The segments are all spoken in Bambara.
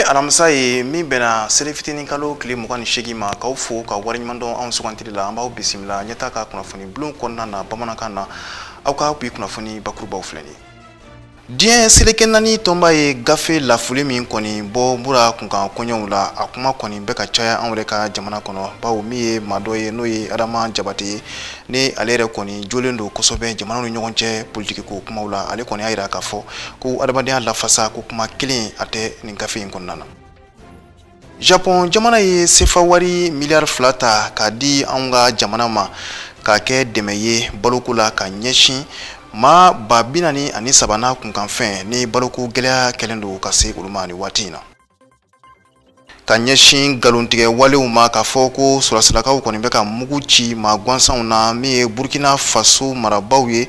Alamisa ye min bɛnna seli fitinin kalo tile 28 ma k'aw fo ka waleɲuman dɔn anw sugantili la. An b'aw bisimila ɲɛta ka kunnafoni bulon kɔnɔna na bamanankan na. Aw ka bi kunnafoni bakurubaw filɛ nin ye. Diɲɛ seleke naani tɔnba ye gafe lafuli min kɔni bɔ Mura kunkan koɲɛw la, a kuma kɔni bɛ ka caya anw yɛrɛ ka jamana kɔnɔ, bawo min ye maa dɔ ye n'o ye Adama Jabate ye, ni ale yɛrɛ kɔni jolen don kosɛbɛ jamanaw ni ɲɔgɔn cɛ politiki ko kumaw la. Ale kɔni y'a jira k'a fɔ ko adamadenya lafasa ko kuma kelen a tɛ nin gafe in kɔnɔna na. Japon jamana ye sefa wari miliyari 2 ta k'a di anw ka jamana ma k'a kɛ dɛmɛ ye baloko la ka ɲɛsin maa 43 n'a kunkanfɛn ni baloko gɛlɛya kɛlen don ka se olu ma nin waati in na. Ka ɲɛsin nkalontigɛ walew ma k'a fɔ ko sɔrɔsilakaw kɔni bɛ ka mugu ci maa gansanw na min ye Burkina Faso marabaaw ye,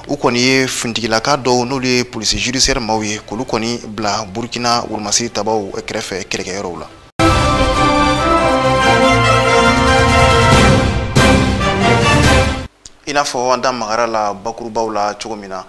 u kɔni ye finitigilaka dɔw n'olu ye polisi judiciaire maaw ye k'olu kɔni bila Burkina wolomasiri tabaw kɛrɛfɛ kɛlɛkɛyɔrɔw la. I n'a fɔ an da magara la bakurubaw la cogo min na,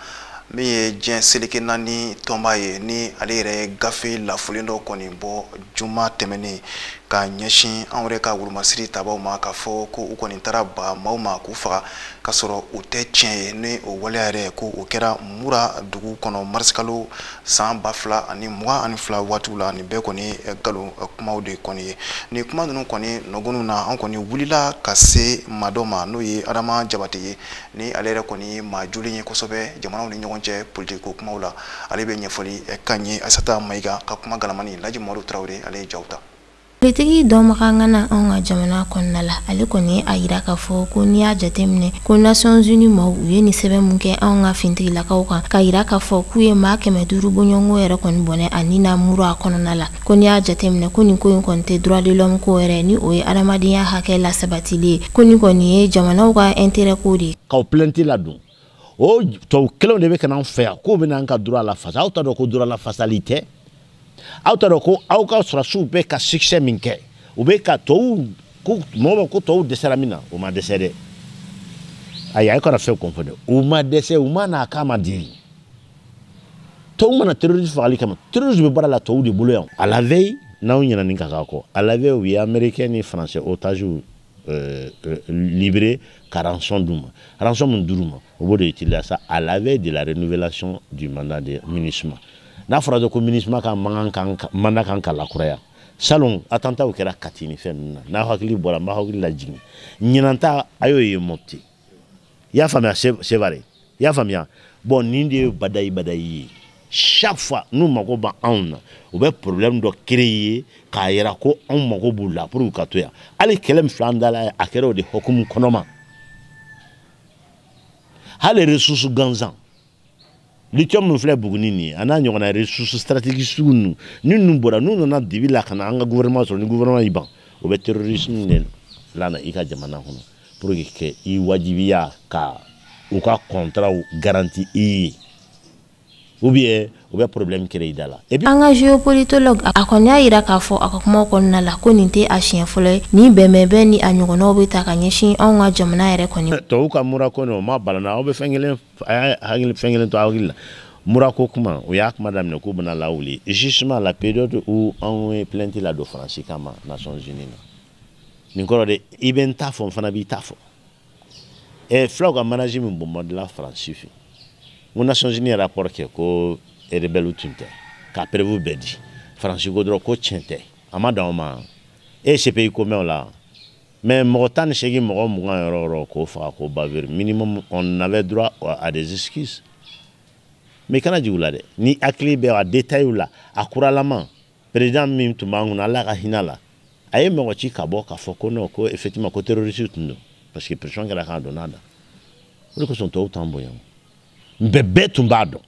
min ye diɲɛ seleke naani tɔnba ye, ni ale yɛrɛ ye gafe lafulen dɔ kɔni bɔ juma tɛmɛnen ka ɲɛsin anw yɛrɛ ka wolomasiri tabaw ma k'a fɔ ko u kɔni taara ba maaw ma k'u faga k'a sɔrɔ u tɛ tiɲɛ ye, ni o waleya yɛrɛ ko o kɛra Mura dugu kɔnɔ marisikalo san 2022 waatiw la. Nin bɛɛ kɔni nkalon kumaw de kɔni ye. Nin kuma ninnu kɔni nɔgɔnw na, an kɔni wulila ka se maa dɔ ma n'o ye Adama Jabate ye, ni ale yɛrɛ kɔni ye maa jolen ye kosɛbɛ jamanaw ni ɲɔgɔn cɛ politiki ko kumaw la. Ale bɛ ɲɛfɔli k'an ye. Aissata Maïga ka kuma galamani Laji Mamadu Tarawele ale ye jaw ta. Politiki dɔnbaga ŋana anw ka jamana kɔnɔna la, ale kɔni a yira k'a fɔ ko n'i y'a jateminɛ ko Nations Unies maaw u ye nin sɛbɛn mun kɛ anw ka fintigilakaw kan k'a yira k'a fɔ k'u ye maa 500 bɔɲɔgɔnko yɛrɛ kɔni bɔnɛ a ni na Mura kɔnɔna la, ko n'i y'a jateminɛ ko nin ko in kɔni tɛ droit de l'homme ko yɛrɛ, ni o ye adamadenya hakɛ lasabatili ye, ko nin kɔni ye jamanaw ka intérêt ko de ye. K'aw plainte ladon, o tubabu kelenw de bɛ ka n'anw fɛ yan k'u bɛna an ka droit lafasa. Aw t'a dɔn ko droit lafasali tɛ. Aw t'a dɔn ko aw ka sɔrɔdasiw bɛ ka succès min kɛ, u bɛ ka tɔw ko mɔgɔ ko tɔw dɛsɛra min na, u ma dɛsɛ dɛ. Ayi, a kana fɛn confondre, u ma dɛsɛ, u ma n'a kama di. Tɔw mana terroriste fagali kama, terroriste bɛ baara la tɔw de bolo yan. À la veille, n'anw ɲinɛna nin kan k'a kɔ, à la veille u ye américain ni français otages libéré ka rançon d'u ma. Rançon min d'u ma, u b'o de utiliser ça à la veille de la renouvelation du mandat de MINUSMA. N'a fɔra dɔrɔn ko MINUSMA ka mankan kan, mandat kan ka lakuraya. Salon attentat kɛra Kati ni fɛn ninnu na, n'a hakili bɔra, n b'a hakili lajigin. Ɲinan ta a y'o ye Mopti. I y'a faamuya Sevare? I y'a faamuya? Bon, nin de ye badayi badayi ye. Chaque fois n'u mago b'anw na, u bɛ problème dɔ créer k'a yira ko anw mago b'u la pour ka to yan. Hali kɛlɛ min filɛ an da la, a kɛra o de hukumu kɔnɔ ma. Hali ressource gansan, lithium min filɛ Buguni nin ye, a n'a ɲɔgɔnna ressource stratégique sugu ninnu, ni ninnu bɔra, n'u nana dibi la ka na an ka gouvernement sɔrɔ, ni gouvernement y'i ban, o bɛ terrorisme de lana i ka jamana kɔnɔ pour que i wajibiya ka u ka contrat garanti i ye, ou bien u bɛ problème créer i da la. Et puis an ka géopolitologue a kɔni y'a yira k'a fɔ a ka kumaw kɔnɔna la ko nin tɛ a siɲɛ fɔlɔ ye, nin bɛnbɛnbɛn ni a ɲɔgɔnnaw bɛ ta ka ɲɛsin anw ka jamana yɛrɛ kɔni. Tubabu ka mura ko nin, o ma bala na, aw bɛ fɛn kelen, a y'a hakili fɛn kelen to aw hakili la. Mura ko kuma, o y'a kuma daminɛ k'u bɛna lawuli justement la période où anw ye plainte ladon Faransi kama Nations Unies na. Nin kɔrɔ de, i bɛ n ta fɔ, n fana b'i ta fɔ. Fulaw ka manage min bombardela Faransi fɛ, n ko Nations Unies ye rapport kɛ ko rebelle tun tɛ, ka preuve bɛɛ di. Faransi ko dɔrɔn ko tiɲɛ tɛ, a ma dan o ma. E ye CPI ko mɛn o la, mais mɔgɔ 18 mɔgɔ 20 yɔrɔ o yɔrɔ k'o faga k'o bavure, minimum on avait droit à des excuses. Mais kana jigin u la dɛ, ni hakili bɛ a détail la, a kuralama président min tun b'an kunna, Ala ka hinɛ la, a ye mɔgɔ ci ka bɔ k'a fɔ ko non, ko effectivement ko terroriste tun don, parce que pression kɛra k'a don n'a da. O de kosɔn tɔw t'an bonya. Bɛɛ tun b'a dɔn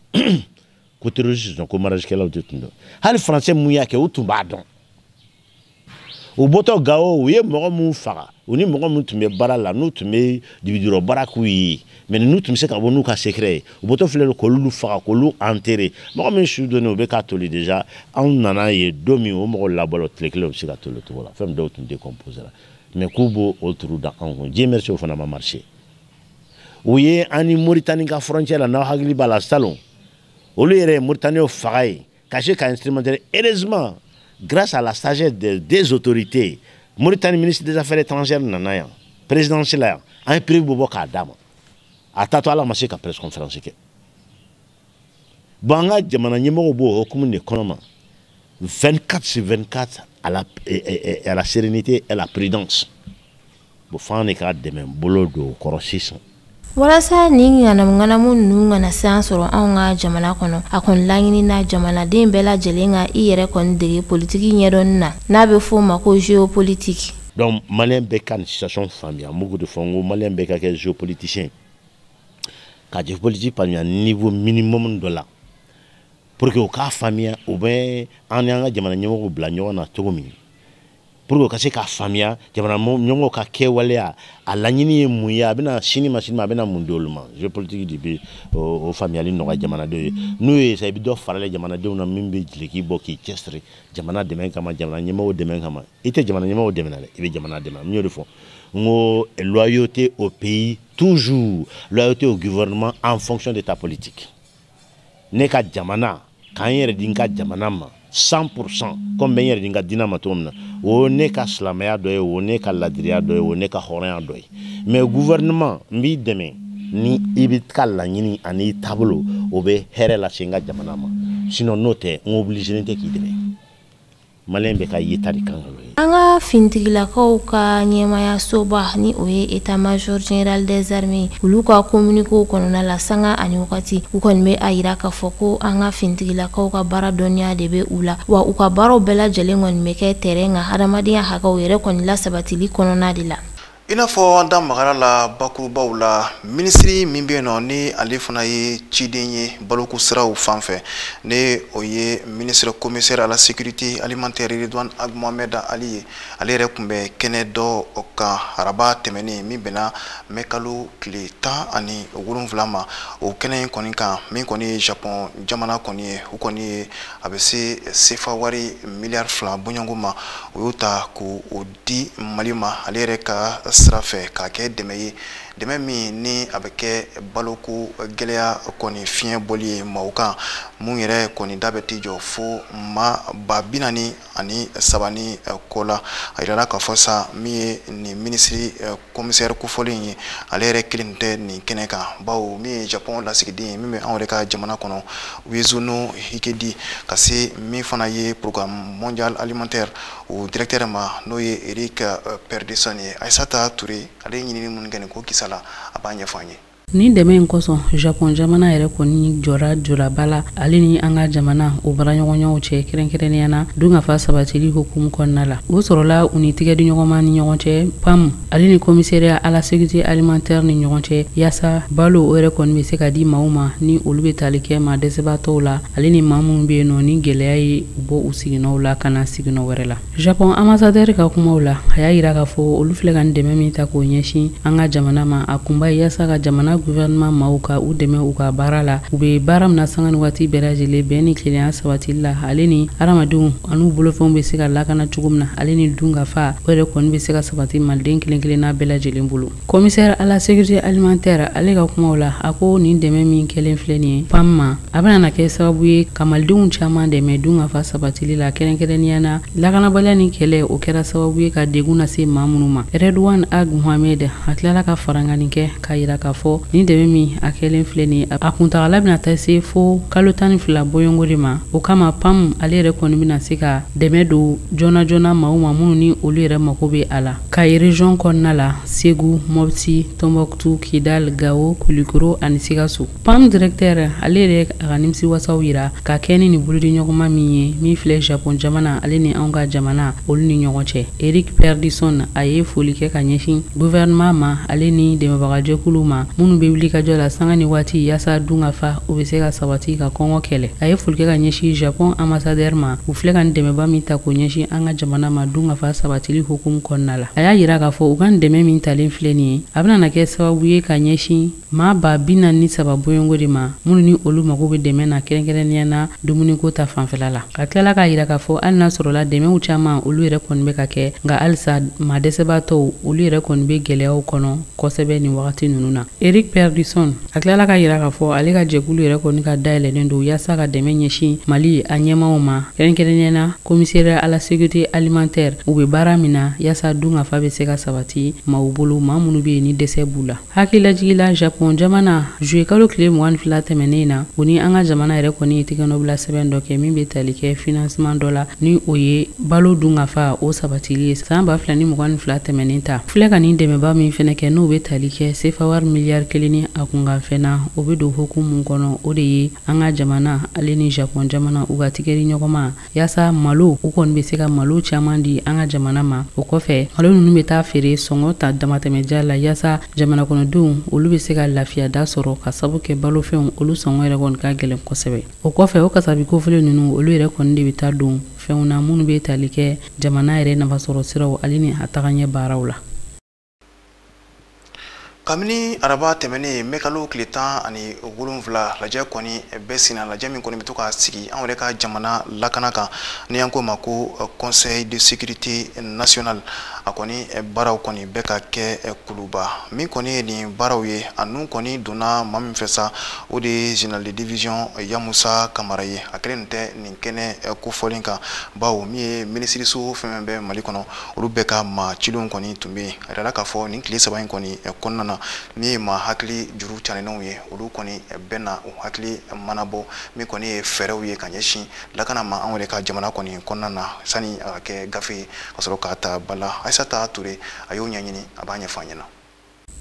ko terroriste tun, ko marajikɛlaw de tun don. Hali français mun y'a kɛ, u tun b'a dɔn. U bɔtɔ Gao, u ye mɔgɔ mun faga, u ni mɔgɔ mun tun bɛ baara la, n'u tun bɛ dibidɔrɔ baara k'u ye, mais n'u tun bɛ se ka bɔ n'u ka secret ye, u bɔtɔ filɛ k'olu faga, k'olu enterrer. Mɔgɔ min su donnen, u bɛ k'a toli déjà. Anw nana ye don min o mɔgɔw labɔla, tile kelen u bɛ se ka toli o cogo la. Fɛn dɔw tun décomposé la, mais k'u b'o o turu da anw kun. Dieu merci, o fana ma marché. U ye an ni Mauritanie ka frontière la, n'aw hakili b'a la salon, olu yɛrɛ ye Mauritaniens faga yen ka se ka instrumentaliser. Heureusement, grâce à la sagesse des autorités, Mauritanie ministre des Affaires étrangères nana yan présidence la yan, an ye preuve bɔ k'a d'a ma. A taatɔ, ala ma se ka presse conférence kɛ. Bon, an ka jamana ɲɛmɔgɔw b'o hokumu de kɔnɔ ma, 24 sur 24 à la sérénité et à la prudence. Bon, f'an de ka dɛmɛ bolo don o kɔrɔ sisan. Walasa nin ŋanamuŋanamu ninnu kana se an sɔrɔ anw ka jamana kɔnɔ, a kɔni laɲinina jamanaden bɛɛ lajɛlen ka i yɛrɛ kɔni dege politiki ɲɛdɔnni na, n'a bɛ f'o ma ko géopolitique. Donc malien bɛɛ ka nin situation faamuya. N b'o de fɔ, n ko malien bɛɛ ka kɛ géopoliticien, ka géopolitique faamuya niveau minimum dɔ la, pour que u k'a faamuya u bɛ an ni an ka jamana ɲɛmɔgɔw bila ɲɔgɔn na cogo min, pour que u ka se k'a faamuya jamana ɲɛmɔgɔw ka kɛwaleya, a laɲini ye mun ye, a bɛna sini ma, sini ma a bɛna mun di olu ma. Géopolitique de bɛ o faamuyali nɔgɔya jamanadenw ye. N'o ye sa, i bɛ dɔ faralen jamanadenw na min bɛ duloki bɔ k'i cɛsiri jamana dɛmɛ kama, jamana ɲɛmɔgɔw dɛmɛ kama. I tɛ jamana ɲɛmɔgɔw dɛmɛ dɛ, i bɛ jamana dɛmɛ. N y'o de fɔ, n ko loyauté au pays toujours, loyauté au gouvernement en fonction de ta politique. Ne ka jamana, k'an yɛrɛ di n ka jamana ma 100%, comme bɛ n yɛrɛ di n ka diinɛ ma cogo min na, o ne ka silamɛya dɔ ye, o ne ka ladiriya dɔ ye, o ne ka hɔrɔnya dɔ ye. Mais gouvernement, n b'i dɛmɛ ni i bɛ ka laɲini ani i taabolo, o bɛ hɛrɛ lase n ka jamana ma. Sinon n'o tɛ, n obligé tɛ k'i dɛmɛ. Malien bɛ ka yeta de kan ka ye. An ka fintigilakaw ka ɲɛmayasoba, ni o ye état major général des armées, olu ka communiqué kɔnɔna la, sanga ani wagati, u kɔni bɛ a yira k'a fɔ ko an ka fintigilakaw ka baara dɔnniya de bɛ u la, wa u ka baaraw bɛɛ lajɛlen kɔni bɛ kɛ terrain kan, hadamadenya hakɛw yɛrɛ kɔni lasabatili kɔnɔna de la. I n'a fɔ an da magara la bakurubaw la, minisiri min bɛ yen nɔ, ni ale fana ye ciden ye baloko siraw fan fɛ, ni o ye ministre commissaire à la sécurité alimentaire Ridouane Ag Mohamed Ali ye, ale yɛrɛ tun bɛ kɛnɛ dɔ kan araba tɛmɛnen min bɛnna mɛ kalo tile 17 ma. O kɛnɛ in kɔni kan, min kɔni ye Japon jamana kɔni ye, u kɔni ye a bɛ se sefa wari miliyari 2 bɔɲɔgɔnko ma, o y'o ta k'o di Mali ma, ale yɛrɛ ka sira fɛ, k'a kɛ dɛmɛ ye, dɛmɛ min ni a bɛ kɛ baloko gɛlɛya kɔni fiɲɛ bɔli ye maaw kan, mun yɛrɛ kɔni da bɛ t'i jɔ fo maa 43 ni kɔ la. A yirala k'a fɔ sa, min ye nin minisiri commissaire kofɔlen ye, ale yɛrɛ kelen tɛ nin kɛnɛ kan, bawo min ye Japon lasigiden ye min bɛ anw yɛrɛ ka jamana kɔnɔ, Uezono Hikedi, ka se min fana ye programme mondial alimentaire o directeur ma, n'o ye Eric Perdison ye. Aissata Touré, ale ye ɲinini minnu kɛ nin ko kisa la, a b'a ɲɛfɔ an ye. Nin dɛmɛ in kosɔn, Japon jamana yɛrɛ kɔni jɔra jɔlaba la ale ni an ka jamana o baaraɲɔgɔnyaw cɛ, kɛrɛnkɛrɛnnenya na dunkafa sabatili hukumu kɔnɔna la. O sɔrɔla u ni tigɛdiɲɔgɔnma ni ɲɔgɔn cɛ, PAM ale ni commissariat à la sécurité alimentaire ni ɲɔgɔn cɛ, yaasa balo o yɛrɛ kɔni bɛ se ka di maaw ma ni olu bɛ tali kɛ maa dɛsɛbaatɔw la, ale ni maa minnu bɛ yen nɔ ni gɛlɛya ye u bɔ u siginɔw la ka na siginɔ wɛrɛ la. Japon ambassadeur ka kumaw la, a y'a yira k'a fɔ olu filɛ ka nin dɛmɛ min ta k'o ɲɛsin an ka jamana ma, a kunba ye yaasa ka jamana gouvernement maaw ka u dɛmɛ u ka baara la, u bɛ baara min na sanga ni waati bɛɛ lajɛlen, bɛn ni kelenya sabatili la, ale ni hadamadenw an'u bolofɛnw bɛ se ka lakana cogo min na, ale ni dunkafa o yɛrɛ kɔni bɛ se ka sabati maliden kelen kelenna bɛɛ lajɛlen bolo. Commissaire à la sécurité alimentaire, ale ka kumaw la, a ko nin dɛmɛ min kɛlen filɛ nin ye PAM ma, a bɛna na kɛ sababu ye ka malidenw caman dɛmɛ dunkafa sabatili la, kɛrɛnkɛrɛnnenya na lakanabaliya ni kɛlɛ o kɛra sababu ye ka degun lase maa minnu ma. Redouane Ag Mohamed, a tilala ka farankanni kɛ k'a yira k'a fɔ nin dɛmɛ min a kɛlen filɛ nin ye, a kuntagala bɛna taa se fo kalo 12 bɔɲɔgɔnko de ma. O kama, PAM ale yɛrɛ kɔni bɛna se ka dɛmɛ don joona joona maaw ma minnu ni olu yɛrɛ mako bɛ a la Kayi région kɔnɔna la, Segu, Mopti, Tombouctou, Kidal, Gao, Kulikoro ani Sikaso. PAM directeur, ale yɛrɛ a ka nimisiwasaw yira ka kɛ ni nin bolodiɲɔgɔnma min ye, min filɛ Japon jamana ale ni anw ka jamana olu ni ɲɔgɔn cɛ. Eric Perdison, a ye foli kɛ ka ɲɛsin gouvernement ma, ale ni dɛmɛbagajɛkuluw ma minnu. bɛ wuli ka jɔ la sanga ni waati yaasa dunkafa o bɛ se ka sabati ka kɔngɔ kɛlɛ. A ye foli kɛ ka ɲɛsin Japon ambassadeur ma, u filɛ ka nin dɛmɛba min ta k'o ɲɛsin an ka jamana ma dunkafa sabatili hukumu kɔnɔna la. A y'a yira k'a fɔ u ka dɛmɛ min talen filɛ nin ye, a bɛna kɛ sababu ye ka ɲɛsin maa 43 bɔɲɔgɔnko de ma, minnu ni olu mago bɛ dɛmɛ na kɛrɛnkɛrɛnnenya na dumuniko ta fanfɛla la. A tilala k'a yira k'a fɔ hali n'a sɔrɔla dɛmɛw caman olu yɛrɛ kɔni bɛ ka kɛ, nka halisa maa dɛsɛbaatɔw olu yɛrɛ kɔni bɛ gɛlɛyaw kɔnɔ kosɛbɛ nin wagati ninnu na. Eric Perdison a tilala k'a yira k'a fɔ ale ka jɛkulu yɛrɛ kɔni ka dayɛlɛlen don yaasa ka dɛmɛ ɲɛsin Mali a ɲɛmaaw ma, kɛrɛnkɛrɛnnenya na commissariat à la sécurité alimentaire u bɛ baara min na yaasa dunkafa bɛ se ka sabati maaw bolo, maa minnu bɛ yen ni dɛsɛ b'u la. Hakililajigila, Japon jamana juillet kalo tile 22 tɛmɛnen na, u ni an ka jamana yɛrɛ kɔni ye tɛgɛnɔbila sɛbɛn dɔ kɛ min bɛ tali kɛ financement dɔ la, ni o ye balo dunkafa o sabatili ye san 2022 tɛmɛnen ta. Filɛ ka nin dɛmɛba min fɛnɛ kɛ, n'o bɛ tali kɛ sefa wari miliyari 1 ni a kunkanfɛn na, o bɛ don hukumu mun kɔnɔ, o de ye an ka jamana ale ni Japon jamana u ka tigɛri ɲɔgɔn ma yaasa malo u kɔni bɛ se ka malo caman di an ka jamana ma. O kɔfɛ, malo ninnu bɛ taa feere sɔngɔ ta damatɛmɛja la yaasa jamana kɔnɔdenw olu bɛ se ka lafiya da sɔrɔ, ka sabu kɛ balofɛnw olu sɔngɔ yɛrɛ kɔni ka gɛlɛn kosɛbɛ. O kɔfɛ, o kasabi kofɔlen ninnu olu yɛrɛ kɔni de bɛ taa don fɛnw na minnu bɛ tali kɛ jamana yɛrɛ nafasɔrɔ siraw ale ni a tagaɲɛ baaraw la. Kabini araba tɛmɛnen mɛkalo tile 17, lajɛ kɔni bɛ senna, lajɛ min kɔni bɛ to ka sigi anw yɛrɛ ka jamana lakana kan, ni an ko ma ko Conseil de sécurité nationale. A kɔni baaraw kɔni bɛ ka kɛ Kuluba. Min kɔni ye nin baaraw ye, a nun kɔni donna maa min fɛ sa, o de ye général de division Yamusa Kamara ye. A kɛlen tɛ nin kɛnɛ kofɔlen kan, bawo min ye minisiriso fɛn fɛn bɛ Mali kɔnɔ, olu bɛɛ ka maa cilenw kɔni tun bɛ yen. A yirala k'a fɔ nin tile 3 in kɔni kɔnɔna na, min ye maa hakili juru canenw ye, olu kɔni bɛ na u hakili mana bɔ min kɔni ye fɛɛrɛw ye ka ɲɛsin lakana ma anw yɛrɛ ka jamana kɔni kɔnɔna na, sani a ka kɛ gafe ye ka sɔrɔ k'a ta ba la. Ayisata Ture a y'o ɲɛɲini, a b'a ɲɛfɔ an ɲɛna.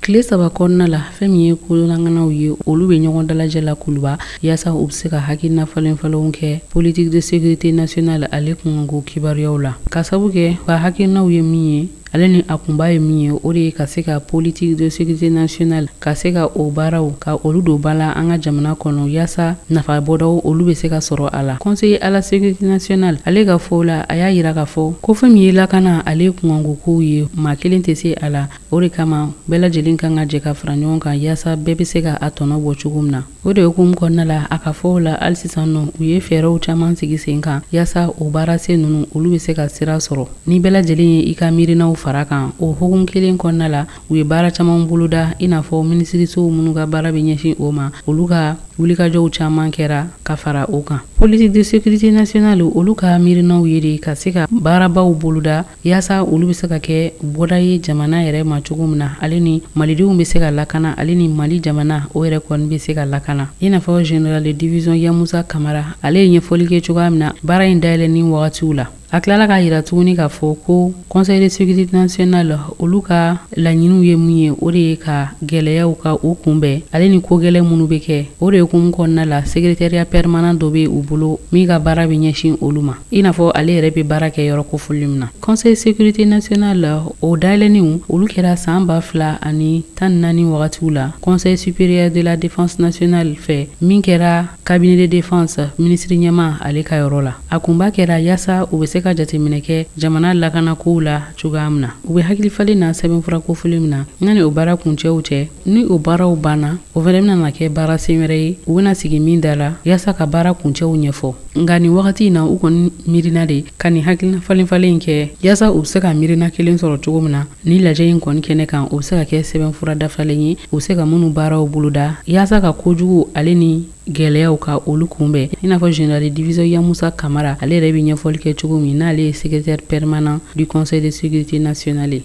Tile 3 kɔnɔna la, fɛn min ye kolonlankanaw ye, olu bɛ ɲɔgɔn dalajɛ la Kuluba yaasa u bɛ se ka hakilina falen falenw kɛ politique de sécurité nationale ale kunkanko kibaruyaw la, ka sabu kɛ ka hakilinaw ye min ye ale ni a kunba ye min ye, o de ye ka se ka politique de sécurité nationale ka se ka o baaraw ka olu don ba la an ka jamana kɔnɔ, yaasa nafa bɔdaw olu bɛ se ka sɔrɔ a la. Conseiller à la sécurité nationale ale ka fɔ la, a y'a yira k'a fɔ ko fɛn min ye lakana ale kunkanko kow ye, maa kelen tɛ se a la. O de kama bɛɛ lajɛlen kan ka jɛ ka fara ɲɔgɔn kan yaasa bɛɛ bɛ se ka a tɔnɔ bɔ cogo min na. O de hukumu kɔnɔna la, a ka fɔ la, hali sisan nɔ u ye fɛɛrɛw caman sigi sen kan yaasa o baarasen ninnu olu bɛ se ka sira sɔrɔ ni bɛɛ lajɛlen ye i ka miirinaw fara kan. O hukumu kelen kɔnɔna la, u ye baara caman boloda, i n'a fɔ minisirisow minnu ka baara bɛ ɲɛsin o ma, olu ka wulikajɔw caman kɛra ka fara o kan. Politique de sécurité nationale olu ka miirinaw ye de ka se ka baarabaw boloda yaasa olu bɛ se ka kɛ bɔda ye jamana yɛrɛ ma cogo min na, ale ni malidenw bɛ se ka lakana, ale ni Mali jamana o yɛrɛ kɔni bɛ se ka lakana. I n'a fɔ général de division Yamusa Kamara ale ye ɲɛfɔli kɛ cogoya min na baara in dayɛlɛnni wagatiw la. A tilala k'a yira tuguni k'a fɔ ko Conseil de sécurité nationale olu ka laɲiniw ye mun ye, o de ye ka gɛlɛyaw ka u kunbɛn ale ni ko gɛlɛn minnu bɛ kɛ. O de hukumu kɔnɔna la, secrétariat permanent dɔ bɛ u bolo min ka baara bɛ ɲɛsin olu ma, i n'a fɔ ale yɛrɛ bɛ baara kɛ yɔrɔ kofɔlen min na. Conseil sécurité nationale o dayɛlɛnniw olu kɛra san 2014 wagatiw la Conseil supérieur de la défense nationale fɛ, min kɛra cabinet de défense minisiri ɲɛmaa ale ka yɔrɔ la. A kunba kɛra yaasa u bɛ se ka jateminɛ kɛ jamana lakanakow la cogoya min na. U bɛ hakili falen na sɛbɛnfura kofɔlen min na, yanni o baara kuncɛw cɛ, ni o baaraw banna, o fɛnɛ bɛna na kɛ baara sen wɛrɛ ye u bɛna sigi min da la yaasa ka baara kuncɛw ɲɛfɔ. Nka nin wagati in na, u kɔni miirina de ka nin hakilina falen falen kɛ yaasa u bɛ se ka miirina kelen sɔrɔ cogo min na. Ni lajɛ in kɔni kɛnɛ kan, o bɛ se ka kɛ sɛbɛnfura dafalen ye u bɛ se ka minnu baaraw boloda yaasa ka kojugu ale ni gɛlɛyaw ka olu kunbɛn, i n'a fɔ général de division Yamusa Kamara ale yɛrɛ bɛ ɲɛfɔli kɛ cogo min, n'ale ye secrétaire permanent du Conseil de sécurité nationale.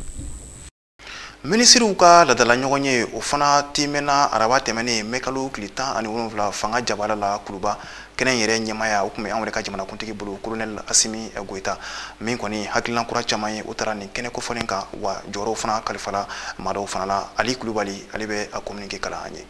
Minisiriw ka ladala ɲɔgɔn ye, o fana timɛna araba tɛmɛnen mɛkalo tile 17 fanga jabala la Kuluba. Kɛnɛ yɛrɛ ɲɛmaaya o tun bɛ anw yɛrɛ ka jamanakuntigi bolo, colonel Asimi Goyita. Min kɔni hakilina kura caman ye, o taara nin kɛnɛ kofɔlen kan, wa jɔyɔrɔw fana kalifala maa dɔw fana la. Ali Kulubali ale bɛ a communiqué kalan an ye.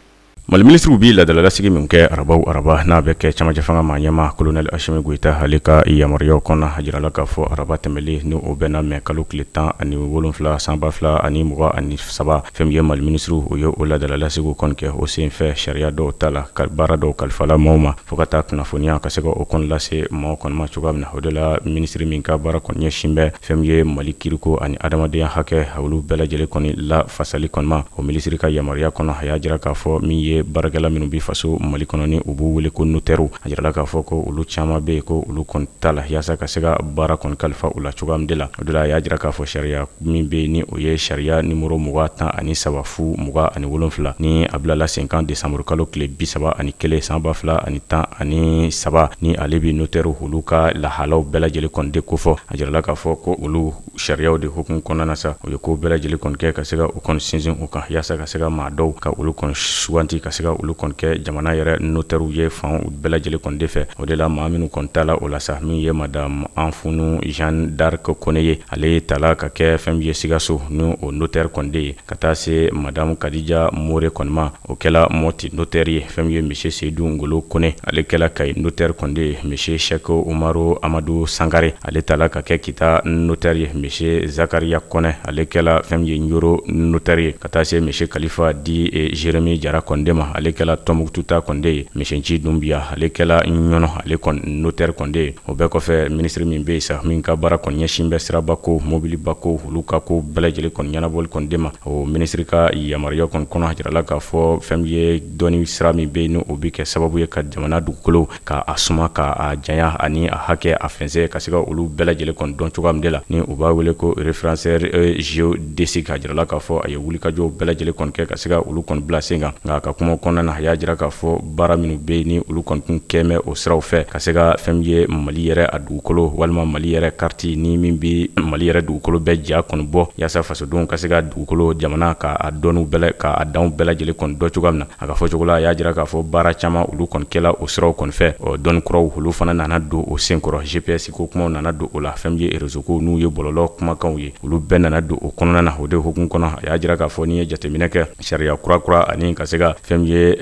Mali minisiriw bi ladalalasigi min kɛ araba o araba, n'a bɛ kɛ camancɛ fanga maa ɲɛma Colonel Assimi Goïta, ale ka yamaruyaw kɔnɔ, a jirala k'a fɔ araba tɛmɛlen, ni o bɛnna mɛ kalo tile 17 san 2023, fɛn min ye Mali minisiriw, o ye o ladalalasigi kɔni kɛ. O sen fɛ, sariya dɔw ta la ka baara dɔw kalifala maaw ma, fo ka taa kunnafoniya ka se ka o kɔni lase maaw kɔni ma cogoya min na. O de la, minisiri min ka baara kɔni ɲɛsin bɛ fɛn min ye Mali kiriko ani adamadenya hakɛ, olu bɛɛ lajɛlen kɔni la fasali kɔni ma, o minisiri ka yamaruya kɔnɔ, a y'a jira k'a fɔ min ye baarakɛla minnu bi faso Mali kɔnɔ, ni u b'u wele ko notɛriw, a jirala k'a fɔ ko olu caman bɛ yen, ko olu kɔni ta la yaasa ka se ka baara kɔni kalifa u la cogoya min de la. O de la, a y'a jira k'a fɔ sariya min bɛ yen, ni o ye sariya nimoro 2013 027, ni a bilala sen kan desanburu kalo tile 31 san 2013, ni ale bɛ notɛriw olu ka lahalaw bɛɛ lajɛlen kɔni de kofɔ, a jirala k'a fɔ ko olu sariyaw de hukumu kɔnɔna na sa, o ye ko bɛɛ lajɛlen kɔni kɛ ka se ka u kɔni sinsin u kan, yaasa ka se ka maa dɔw ka olu kɔni suganti, ka se ka olu kɔni kɛ jamana yɛrɛ notɛriw ye fan bɛɛ lajɛlen kɔni de fɛ. O de la, maa minnu kɔni ta la o la sa, min ye Madame Anfunu Jeanne d'Arc Kone ye, ale tala ka kɛ fɛn min ye Sikaso ni o notaire kɔni de ye, ka taa se Madame Kadija More kɔni ma, o kɛla Moti notaire ye. Fɛn min ye Monsieur Seydou Ngolo Kone, ale kɛla Kayi notaire kɔni de ye. Monsieur Cheikh Umaru Amadou Sangare, ale tala ka kɛ Kita notaire ye. Monsieur Zakaria Kone, ale kɛla fɛn min ye Ɲoro notaire ye, ka taa se Monsieur Khalifa di Jérémy Jara kɔni de ma, ale kɛla Tɔnbukutu ta kɔni de ye. Monsieur Nci Dunbiya, ale kɛla Ɲɔnɔ, ale kɔni notaire kɔni de ye. O bɛɛ kɔfɛ, minisiri min bɛ yen sa, min ka baara kɔni ɲɛsin bɛ siraba ko, mobiliba ko, olu ka ko bɛɛ lajɛlen kɔni ɲɛnabɔli kɔni de ma, o minisiri ka yamaruya kɔni kɔnɔ, a jirala k'a fɔ fɛn min ye dɔnni sira min bɛ yen, ni o bɛ kɛ sababu ye ka jamana dugukolo ka a suma, ka a janya ani a hakɛ, a fɛnsɛ, ka se ka olu bɛɛ lajɛlen kɔni dɔn cogoya min de la, ni u b'a wele ko référenceur géodésique, a jirala k'a fɔ a ye wulikajɔw bɛɛ lajɛlen kɔni kɛ ka se ka olu kɔni bila sen kan. Nka a ka kuma kɔnɔna na, a y'a jira k'a fɔ baara minnu bɛ yen, ni olu kɔni tun kɛn bɛ o siraw fɛ, ka se ka fɛn min ye Mali yɛrɛ a dugukolo walima Mali yɛrɛ carte, ni min bɛ Mali yɛrɛ dugukolo bɛɛ ja kɔni bɔ, yaasa fasodenw ka se ka dugukolo jamana ka a dɔnniw bɛɛ ka a danw bɛɛ lajɛlen kɔni dɔn cogoya min na. A ka fɔ cogo la, a y'a jira k'a fɔ baara caman olu kɔni kɛla o siraw kɔni fɛ. Ɔ dɔnni kuraw, olu fana nana don o senkɔrɔ, GPS ko kumaw nana don o la, fɛn min ye réseau ko, n'u ye bɔlɔlɔ kumakanw ye, olu bɛɛ nana don o kɔnɔna na. O de hukumu kɔnɔ, a y'a jira k'a fɔ n'i ye jateminɛ kɛ sariya kura kura ani ka se ka fɛn min ye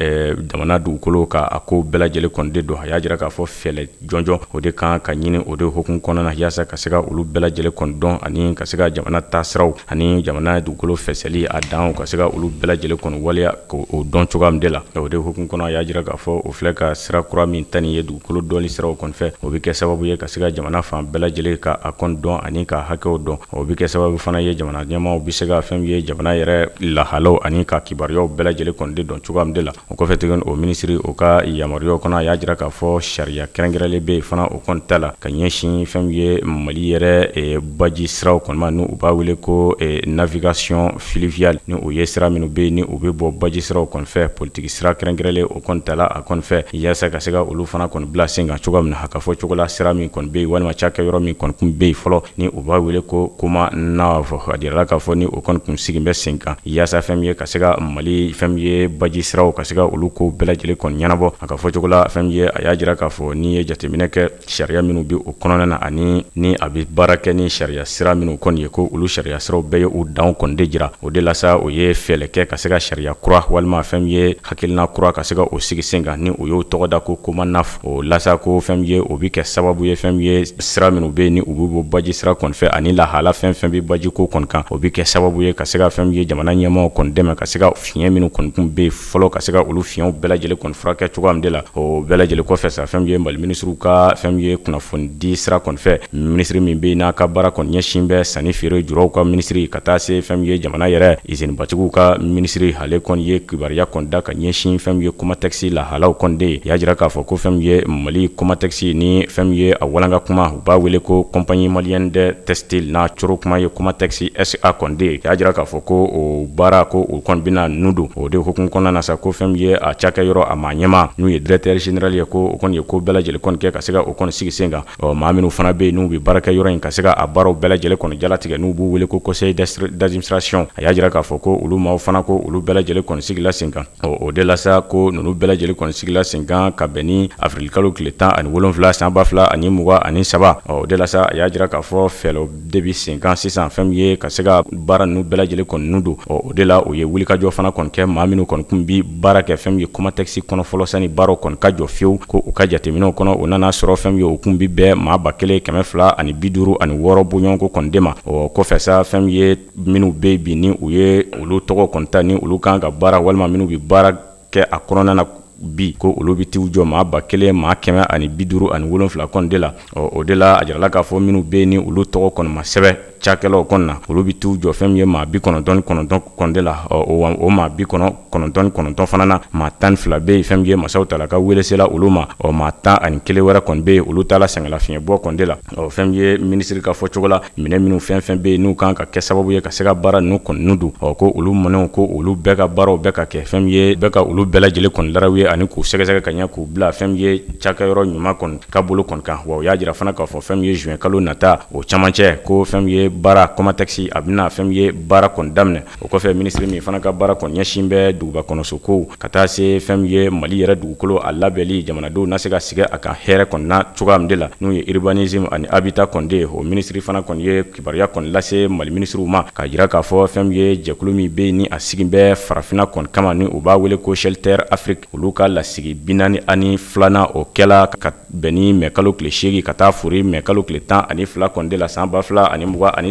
jamana dugukolo ka a ko bɛɛ lajɛlen kɔni de don, a y'a jira k'a fɔ fɛɛrɛ jɔnjɔn o de kan ka ɲini o de hukumu kɔnɔna na, yaasa ka se ka olu bɛɛ lajɛlen kɔni dɔn ani ka se ka jamana taasiraw ani jamana dugukolo fɛsɛli a danw, ka se ka olu bɛɛ lajɛlen kɔni waleya k'o dɔn cogoya min de la. O de hukumu kɔnɔ, a y'a jira k'a fɔ o filɛ ka sira kura min ta nin ye dugukolo dɔnni siraw kɔni fɛ, o bɛ kɛ sababu ye ka se ka jamana fan bɛɛ lajɛlen ka a kɔni dɔn ani ka hakɛw dɔn. O bɛ kɛ sababu fana ye, jamana ɲɛmaaw bɛ se ka fɛn min ye jamana yɛrɛ lahalaw ani ka kibaruyaw bɛɛ lajɛlen kɔni de dɔn cogoya min de la. O kɔfɛ tuguni, o minisiri o ka yamaruyaw kɔnɔ, a y'a jira k'a fɔ sariya kɛrɛnkɛrɛnlen bɛ yen fana, o kɔni ta la ka ɲɛsin fɛn min ye Mali yɛrɛ baji siraw kɔni ma, ni u b'a wele ko navigation fluviale, ni o ye sira minnu bɛ yen, ni u bɛ bɔ baji siraw kɔni fɛ. Politiki sira kɛrɛnkɛrɛnlen o kɔni ta la a kɔni fɛ, yaasa ka se ka olu fana kɔni bila sen kan cogoya min na. A ka fɔ cogo la, sira min kɔni bɛ yen walima cakɛ yɔrɔ min kɔni kun bɛ yen fɔlɔ, ni u b'a wele ko COMANAV, a jirala k'a fɔ ni o kɔni kun sigi bɛ sen kan yaasa fɛn min ye ka se ka Mali fɛn min ye baji siraw, ka se ka olu ko bɛɛ lajɛlen kɔni ɲɛnabɔ. A ka fɔ cogo la, fɛn min ye, a y'a jira k'a fɔ n'i ye jateminɛ kɛ sariya minnu bɛ o kɔnɔna na, ani ni a bɛ baara kɛ ni sariya sira minnu kɔni ye, ko olu sariya siraw bɛɛ ye u danw kɔni de jira. O de la sa, o ye fɛɛrɛ kɛ ka se ka sariya kura walima fɛn min ye hakilina kura, ka se ka o sigi sen kan, ni o y'o tɔgɔ da ko COMANAV. O lasa ko fɛn min ye, o bɛ kɛ sababu ye, fɛn min ye sira minnu bɛ yen, ni u bɛ bɔ baji sira kɔni fɛ, ani lahala fɛn fɛn bɛ baji ko kɔni kan, o bɛ kɛ sababu ye ka se ka fɛn min ye jamana ɲɛmaaw kɔni dɛmɛ ka se ka fiɲɛ minnu kɔni kun bɛ yen fɔlɔ, ka se ka olu fiɲɛw bɛɛ lajɛlen kɔni furakɛ cogoya min de la. O bɛɛ lajɛlen kɔfɛ sa, fɛn min ye Mali minisiriw ka fɛn min ye kunnafoni di sira kɔni fɛ, minisiri min bɛ yen, n'a ka baara kɔni ɲɛsin bɛ sanni feere juraw ka minisiri, ka taa se fɛn min ye jamana yɛrɛ izinibatigiw ka minisiri, ale kɔni ye kibaruya kɔni da ka ɲɛsin fɛn min ye COMATEX lahalaw kɔni de ye. Y'a jira k'a fɔ ko fɛn min ye Mali COMATEX, ni fɛn min ye a walanka kuma, u b'a wele ko Compagnie malienne de textile, n'a coro kuma ye COMATEX SA kɔni de ye, y'a jira k'a fɔ ko o baara ko o kɔni bɛna nu don. O de hukumu kɔnɔna na sa, ko fɛn min ye a cakɛ yɔrɔ a maa ɲɛmaa, n'u ye directeur général ye, ko o kɔni ye ko bɛɛ lajɛlen kɔni kɛ ka se ka o kɔni sigi sen kan. Ɔ maa minnu fana bɛ yen, n'u bɛ baarakɛ yɔrɔ in, ka se ka a baaraw bɛɛ lajɛlen kɔni jalatigɛ, n'u b'u wele ko conseil d'administration, a y'a jira k'a fɔ ko olu maaw fana, ko olu bɛɛ lajɛlen kɔni sigila sen kan. Ɔ o de la sa, ko ninnu bɛɛ lajɛlen kɔni sigila sen kan ka bɛn ni avril kalo tile 17 san 2023. Ɔ o de la sa, a y'a jira k'a fɔ fɛɛrɛw de bɛ sen kan sisan, fɛn min ye ka se ka baara ninnu bɛɛ lajɛlen kɔni nu don. Ɔ o de la, o ye wulikajɔ fana kɔni kɛ, maa minnu kɔni kun bi bi baara kɛ fɛn min ye Comatex kɔnɔ fɔlɔ sani baaraw kɔni ka jɔ fiyewu. Ko u ka jateminɛw kɔnɔ, o nana sɔrɔ fɛn min ye, o kun bi bɛn maa 1256 bɔɲɔgɔnko kɔni de ma. O kɔfɛ sa, fɛn min ye, minnu bɛ bi ni u ye olu tɔgɔ kɔni ta, ni olu kan ka baara walima minnu bɛ baara kɛ a kɔnɔna na bi, ko olu bɛ t'u jɔ maa 1157 kɔni de la. Ɔ, o de la, a jirala k'a fɔ minnu bɛ yen ni olu tɔgɔ kɔni ma sɛbɛn cakɛlaw kɔni na, olu bɛ t'u jɔ fɛn min ye maa 99 kɔni de la. Ɔ, o maa 99 fana na, maa 12 bɛ yen, fɛn min ye, masaw ta la ka wele sela olu ma. Ɔ, maa 11 wɛrɛ kɔni bɛ yen, olu taala sɛgɛnlafiɲɛbɔ kɔni de la. Ɔ, fɛn min ye, minisiri ka fɔ cogo la, minɛn minnu fɛn fɛn bɛ yen n'u kan ka kɛ sababu ye ka se ka baara ninnu kɔni dun, ɔ, ko olu minɛnw, ko olu bɛɛ ka baaraw bɛɛ ka kɛ, fɛn min ye, bɛɛ ka olu bɛɛ lajɛlen kɔni laraw ye ani k'u sɛgɛsɛgɛ ka ɲɛ, k'u bila fɛn min ye cakɛyɔrɔ ɲuman kɔni ka bolo kɔni kan. Wa u y'a jira fana k'a fɔ fɛn min ye, juin kalo nata o camancɛ, ko fɛn min ye baara Comatex, a bɛna fɛn min ye baara kɔni daminɛ. O kɔfɛ, minisiri min fana ka baara kɔni ɲɛsin bɛ duguba kɔnɔso kow, ka taa se fɛn min ye Mali yɛrɛ dugukolo a labɛnli, jamanadenw na se ka sigi a kan hɛrɛ kɔni na cogoya min de la, n'u ye urbanisme ani habitat kɔni de ye, o minisiri fana kɔni ye kibaruya kɔni lase Mali minisiriw ma, k'a jira k'a fɔ fɛn min ye, jɛkulu min bɛ yen ni a sigi bɛ farafinna kɔni kama, ni u b'a wele ko Shelter Afrique, olu ka lasigi 42nan, o kɛla ka bɛn ni mɛ kalo tile 8 ka taa fori mɛ kalo tile 12 kɔni de la san 2023,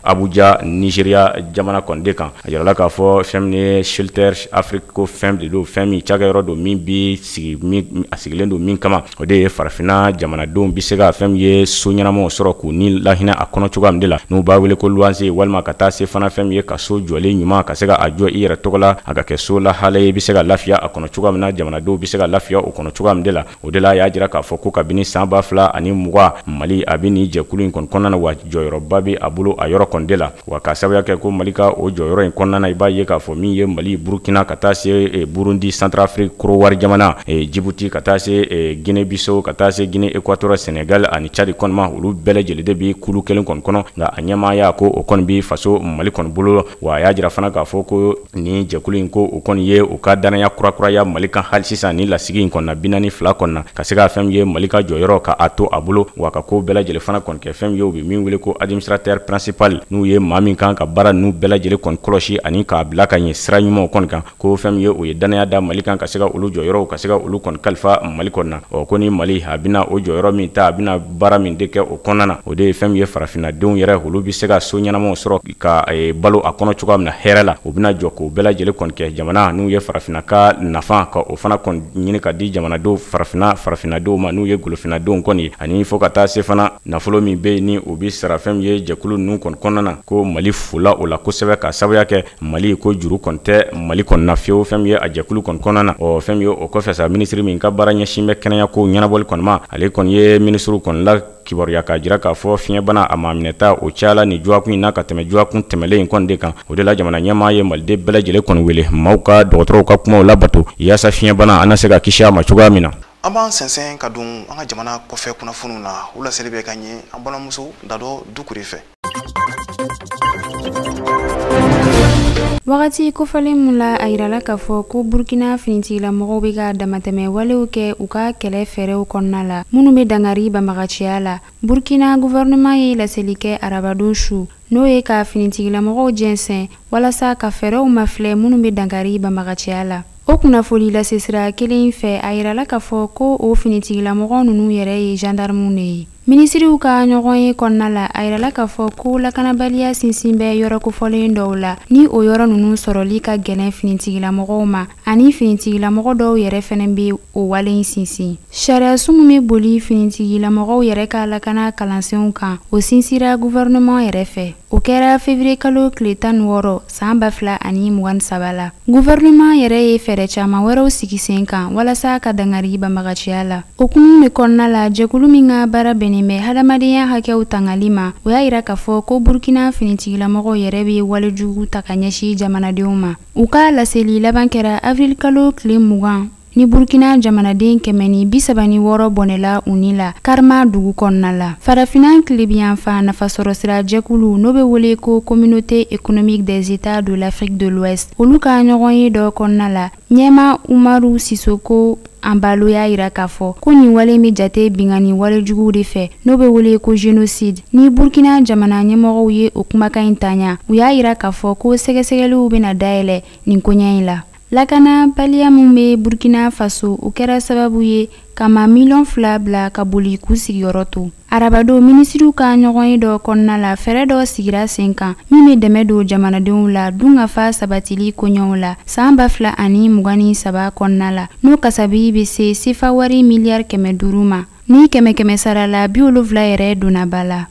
Abuja, Nigéria jamana kɔni de kan. A yirala k'a fɔ fɛn min ye Shelter Afrique, ko fɛn de don, fɛn min cakɛyɔrɔ don, min bi sigi min a sigilen don min kama, o de ye farafinna jamanadenw bɛ se ka fɛn min ye so ɲɛnamaw sɔrɔ k'u ni lahinɛ a kɔnɔ cogoya min de la, n'u b'a wele ko luwanse, walima ka taa se fana fɛn min ye ka so jɔlen ɲuman ka se ka a jɔ i yɛrɛ tɔgɔ la, a ka kɛ so lahala ye, i bɛ se ka lafiya a kɔnɔ cogoya min na, jamanadenw bɛ se ka lafiya o kɔnɔ cogoya min de la. O de la, a y'a jira k'a fɔ ko kabini san 2020, Mali a bɛ nin jɛkulu in kɔni kɔnɔna na, wa jɔyɔrɔba bɛ a bolo a yɔrɔ kɔni de la. Wa ka sababuya kɛ ko Mali ka o jɔyɔrɔ in kɔnɔna na, i b'a ye k'a fɔ min ye Mali, Burukina, ka taa se Burundi, Centrafrique, Korowari jamana, Jibuti, ka taa se Guinée Bissau, ka taa se Guinée Équatoriale, Sénégal ani Tchad kɔni ma, olu bɛɛ lajɛlen de bɛ kulu kelen kɔni kɔnɔ, nka a ɲɛmaaya, ko o kɔni bɛ faso Mali kɔni bolo. Wa a y'a jira fana k'a fɔ ko nin jɛkulu in, ko o kɔni ye u ka danaya kurakuraya Mali kan hali sisan ni lasigi in kɔnɔ 42 kɔnɔ na, ka se ka fɛn min ye Mali ka jɔyɔrɔ ka a to a bolo, wa ka ko bɛɛ lajɛlen fana kɔni kɛ fɛn min ye, u bɛ min wele ko administrateur principal, n'u ye maa min kan ka baara ninnu bɛɛ lajɛlen kɔni kɔlɔsi ani k'a bila ka ɲɛ sira ɲumanw kɔni kan, ko fɛn min ye, o ye danaya da Mali kan ka se ka olu jɔyɔrɔw, ka se ka olu kɔni kalifa Mali kɔnɔ na. Ɔ, ko ni Mali a bɛna o jɔyɔrɔ min ta, a bɛna baara min de kɛ o kɔnɔna na, o de ye fɛn min ye farafinnadenw yɛrɛ, olu bɛ se ka so ɲɛnamaw sɔrɔ ka balo a kɔnɔ cogoya min na hɛrɛ la, u bɛna jɔ k'o bɛɛ lajɛlen kɔni kɛ. Jamana n'u ye farafinna ka nafa, ka o fana kɔni ɲini ka di jamanadenw farafinna, farafinnadenw ma, n'u ye golofinadenw kɔni ye, ani fo ka taa se fana nafolo min bɛ yen ni o bɛ sara fɛn min ye jɛkulu ninnu kɔni kɔnɔna na, ko Mali fola o la kosɛbɛ, ka sababuya kɛ Mali ko juru kɔni tɛ Mali kɔni na fiyewu fɛn min ye a jɛkulu kɔni kɔnɔna na. Ɔ, fɛn min ye, o kɔfɛ sa, minisiri min ka baara ɲɛsin bɛ kɛnɛya ko ɲɛnabɔli kɔni ma, ale kɔni ye minisiriw kɔni la kibaruya k'a jira k'a fɔ fiɲɛbana a maa minɛta o cayala ni dɔgɔkun in na ka tɛmɛ dɔgɔkun tɛmɛlen in kɔni de kan. O de la, jamana ɲɛmaa ye maliden bɛɛ lajɛlen kɔni wele, maaw ka dɔgɔtɔrɔw ka kumaw labato yaasa fiɲɛbana an na se ka kisi a ma cogoya min na. An b'an sɛnsɛn ka don an ka jamana kɔfɛ kunnafoniw na. U laseli bɛ ka ɲɛ an balimamuso Dadɔ Dukure fɛ. Wagati kofɔlen mun la, a yirala k'a fɔ ko Burkina finitigilamɔgɔw bɛ ka damatɛmɛ walew kɛ u ka kɛlɛ fɛɛrɛw kɔnɔna la minnu bɛ dangari banbagaciya la. Burkina gouvernement ye laseli kɛ arabadon su, n'o ye ka finitigilamɔgɔw jɛnsɛn walasa ka fɛɛrɛw mafilɛ minnu bɛ dangari banbagaciya la. O kunnafoli lasesira kelen fɛ, a yirala k'a fɔ ko o finitigilamɔgɔ ninnu yɛrɛ ye gendarmew de ye. Minisiriw ka ɲɔgɔn ye kɔnɔna la, a yirala k'a fɔ ko lakanabaliya sinsin bɛ yɔrɔ kofɔlen dɔw la, ni o yɔrɔ ninnu sɔrɔli ka gɛlɛn finitigilamɔgɔw ma, ani finitigilamɔgɔ dɔw yɛrɛ fɛnɛ bɛ o wale in sinsin. Sariyasun min bɛ boli finitigilamɔgɔw yɛrɛ ka lakana kalansenw kan, o sinsira gouvernement yɛrɛ fɛ. O kɛra février kalo tile 16 san 2023 la. Gouvernement yɛrɛ ye fɛɛrɛ caman wɛrɛw sigi sen kan walasa ka dangari banbagaciya la. O kun de kɔnɔna la, jɛkulu min ka baara bɛnnen bɛ hadamadenya hakɛw tangali ma, o y'a yira k'a fɔ ko Burkina finitigilamɔgɔw yɛrɛ bɛ walejugu ta ka ɲɛsin jamanadenw ma. U ka laseli laban kɛra avril kalo tile 20 ni Burkina jamanaden 136 bɔnɛla u ni la Karma dugu kɔnɔna la. Farafinna tilebiyanfan nafasɔrɔsira jɛkulu, n'o bɛ wele ko Communauté économique des États de l'Afrique de l'Ouest, olu ka ɲɔgɔn ye dɔ kɔnɔna la, ɲɛma Umaru Sisoko Anbalo y'a yira k'a fɔ ko nin wale bɛ jate binkanni walejuguw de fɛ, n'o bɛ wele ko génocide. Ni Burkina jamana ɲɛmɔgɔw ye o kumakan in taɲa, u y'a yira k'a fɔ ko sɛgɛsɛgɛliw bɛna dayɛlɛ nin koɲɛ in la. Lakanabaliya min bɛ Burkina Faso, o kɛra sababu ye ka maa 2 miliyɔn bila ka boli k'u sigiyɔrɔ to. Arabadon, minisiriw ka ɲɔgɔnye dɔ kɔnɔna la, fɛɛrɛ dɔ sigira sen kan min bɛ dɛmɛ don jamanadenw la dunkafa sabatili koɲɛw la san 2023 kɔnɔna la, n'o kasabi bɛ se sefa wari miliyari 500 ma, ni kɛmɛ kɛmɛ sara la 70 yɛrɛ donna ba la.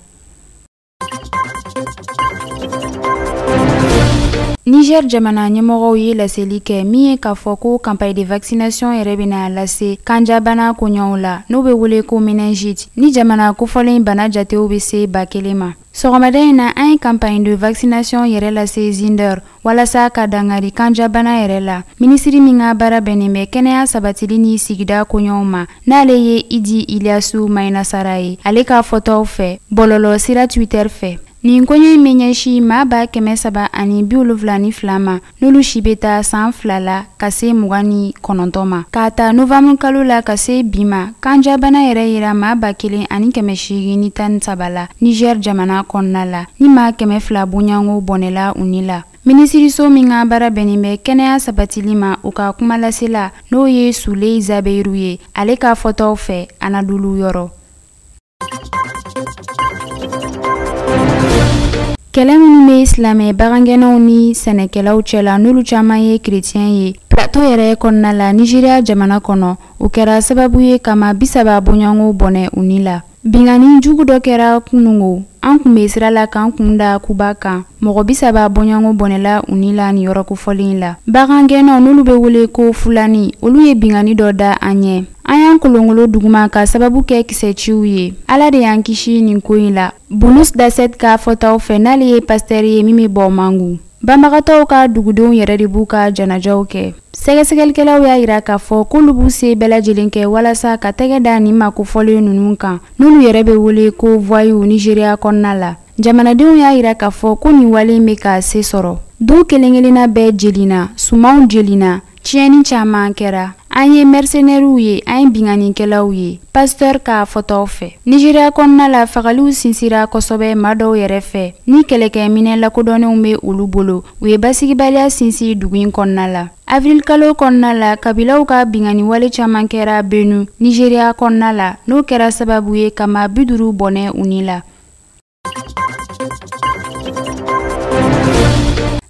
Niger jamana ɲɛmɔgɔw ye laseli kɛ min ye k'a fɔ ko campagne de vaccination yɛrɛ bɛna lase kanjabana koɲɛw la, n'o bɛ wele ko méningite, ni jamana kofɔlen bana jatew bɛ se 1000 ma. Sɔgɔmada in na, an ye campagne de vaccination yɛrɛ lase Zinder walasa ka dangari kanjabana yɛrɛ la. Minisiri min ka baara bɛnnen bɛ kɛnɛya sabatili ni sigida koɲɛw ma, n'ale ye Idi Iliyasu Mayinasara ye, ale ka fɔtaw fɛ bɔlɔlɔ sira Twitter fɛ, nin koɲɛ in bɛ ɲɛsin maa 372 ma, n'olu si bɛ taa san 2 la ka se 29 ma. K'a ta novanburu kalo la ka se bi ma, kanjabana yɛrɛ yira maa 1813 la Niger jamana kɔnɔna la, ni maa 200 bonyango bɔnɛla u ni la. Minisiriso min ka baara bɛnnen bɛ kɛnɛya sabatili ma, u ka kumalasela, n'o ye Suley Zabeyiru ye, ale ka fɔtaw fɛ Anadolu yɔrɔ. Kɛlɛ minnu bɛ silamɛ bagangɛnnaw ni sɛnɛkɛlaw cɛla, n'olu caman ye kerecɛn ye Plateau yɛrɛ kɔnɔna la Nigéria jamana kɔnɔ, o kɛra sababu ye ka maa 30 bɔɲɔgɔnko bɔnɛ u ni la. Binkanni jugu dɔ kɛra kunungo, an kun bɛ sira la k'an kun da Kuba kan, mɔgɔ 30 bɔɲɔgɔnko bɔnɛla u ni la nin yɔrɔ kofɔlen la. Bagangɛnnaw, n'olu bɛ wele ko Fulani, olu ye binkanni dɔ da an ɲɛ. An y'an kolonkolo duguma ka sababu kɛ kisɛciw ye. Ala de y'an kisi nin ko in la, Bulus Daset ka fɔtaw fɛ, n'ale ye pasitɛri ye min bɛ bɔ Mangu. Banbagatɔw ka dugudenw yɛrɛ de b'u ka janajaw kɛ. Sɛgɛsɛgɛlikɛlaw y'a jira k'a fɔ k'olu b'u se bɛɛ lajɛlen kɛ walasa ka tɛgɛ da nin maa kofɔlen ninnu kan, n'olu yɛrɛ bɛ wele ko voyous Nigéria kɔnɔna la. Jamanadenw y'a jira k'a fɔ ko nin wale in bɛ ka se sɔrɔ. Du kelen kelenna bɛɛ jelina, sumanw jelina, tiɲɛni caman kɛra. An ye mercenaires ye, an ye binkannikɛlaw ye, pasteur ka fɔtaw fɛ. Nigéria kɔnɔna la, fagaliw sinsira kosɛbɛ maa dɔw yɛrɛ fɛ ni kɛlɛkɛminɛ lakodɔnnenw bɛ olu bolo. U ye basigibaliya sinsin dugu in kɔnɔna la. Avril kalo kɔnɔna la, kabilaw ka binkanni wale caman kɛra Benue, Nigéria kɔnɔna la, n'o kɛra sababu ye ka maa 50 bɔnɛ u ni la.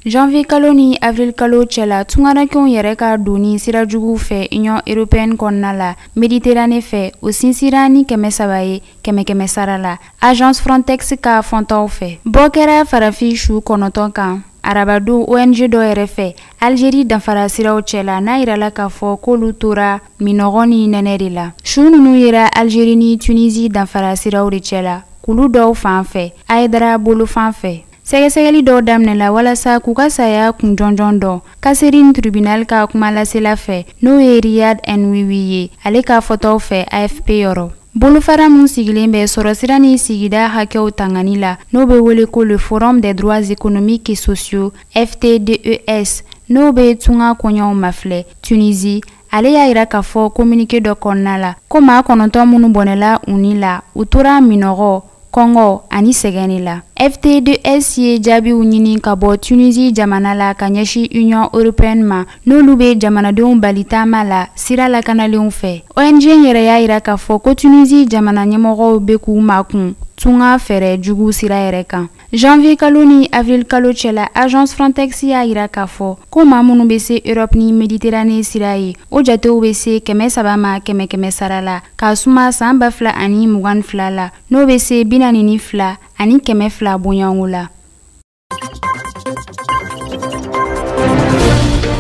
Janvier kalo ni avril kalo cɛla, tungarankew yɛrɛ ka donni sira juguw fɛ Union européenne kɔnɔna la Méditerranée fɛ, o sinsira ni 300 ye kɛmɛ kɛmɛ sara la, agence Frontex ka fɔntaw fɛ. Bɔ kɛra farafin su 9 kan arabadon ONG dɔ yɛrɛ fɛ Algérie danfara siraw cɛla, n'a yirala k'a fɔ k'olu tora minɔgɔ ni nɛnɛ de la. Su ninnu yera Algérie ni Tunisie danfara siraw de cɛla, kulu dɔw fan fɛ, Aïdara bolo fan fɛ. Sɛgɛsɛgɛli dɔw daminɛla walasa k'u ka saya kun jɔnjɔn dɔn Kasserine tribunal ka kumalasela fɛ, n'o ye Riyad Nwiwi ye, ale ka fɔtaw fɛ AFP yɔrɔ. Bolofara min sigilen bɛ sɔrɔsira ni sigida hakɛw tangani la, n'o bɛ wele ko le Forum des droits économiques et sociaux, FTDES, n'o bɛ tunga koɲɛw mafilɛ Tunisie, ale y'a jira k'a fɔ communiqué dɔ kɔnɔna la ko maa 9 minnu bɔnɛla u ni la, u tora minɔgɔ, kɔngɔ ani sɛgɛn de la. FTDS ye jaabiw ɲini ka bɔ Tunisie jamana la ka ɲɛsin Union européenne ma, n'olu bɛ jamanadenw bali taama la sira lakanalenw fɛ. ONG yɛrɛ y'a jira k'a fɔ ko Tunisie jamana ɲɛmɔgɔw bɛ k'u makun tunga fɛɛrɛ jugu sira yɛrɛ kan. Janvier kalo ni avril kalo cɛla, agence Frontex y'a jira k'a fɔ ko maa minnu bɛ se Europe ni Méditerranée sira ye, o jatew bɛ se 300 ma kɛmɛ kɛmɛ sara la, k'a suma san 2022 la, n'o bɛ se 42 200 bonyanko la.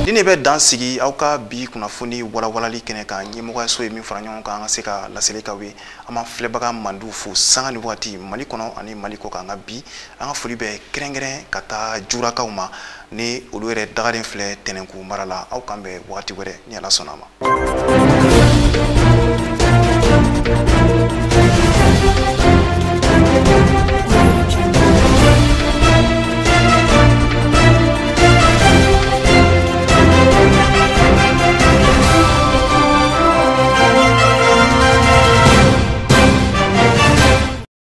Ni ne bɛ dan sigi aw ka bi kunnafoni walawalali kɛnɛ kan, ɲɛmɔgɔyaso ye min fara ɲɔgɔn kan an ka se ka laseli k'aw ye. An b'an filɛbaga mandiw fo sanga ni waati, Mali kɔnɔ ani Mali kɔ kan. Nka bi, an ka foli bɛ kɛrɛnkɛrɛn ka taa Jurakaw ma, ni olu yɛrɛ dagalen filɛ Tɛnɛnku mara la. Aw kan bɛn wagati wɛrɛ ni Ala sɔnna a ma.